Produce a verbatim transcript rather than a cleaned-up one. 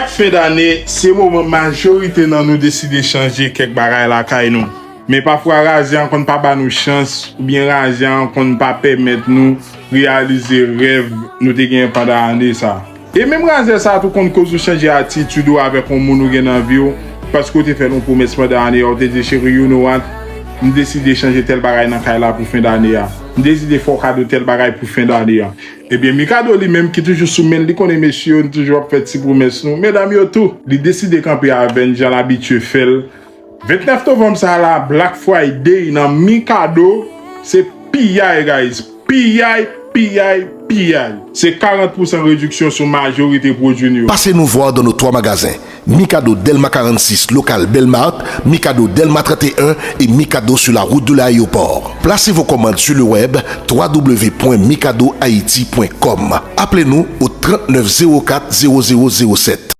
Fen dane, se moman majorite nan nou deside chanje kèk bagay lakay nou. Men pafwa razè an konn pa ba nou chans, oubyen razè an konn pa pèmèt nou reyalize rèv nou te genyen pandan ane sa. E menm razè sa a tou konn koz ou chanje atitid ou avèk yon moun ou gen nan vi w, paske w te fè l yon pwomès pandan ane a, ou te di, "Cheri, you know what? M deside chanje tèl bagay nan kay la pou fen dane a. M deside fè w kado tèl bagay pou fen dane a." Ebyen, Mikado li menm ki toujou sou men l, li konnen mesye yo, nou toujou ap fè ti pwomès nou. Medam yo tou, li deside kanpe avè n jan l abitye fè l. Ventnèf novanm sa a la, Black Friday nan Mikado, se piyay, guys. Piyay, piyay, piyay. Se karant pousan rediksyon sou majorite pwodui nou yo. Passez nous voir dans nos trois magasins, Mikado Delma quarante-six, local Belmart, Mikado Delma trente et un et Mikado sur la route de l'aéroport. Placez vos commandes sur le web, trois w w w point mikado haiti point com. Appelez-nous au trente-neuf zéro quatre zéro zéro zéro sept.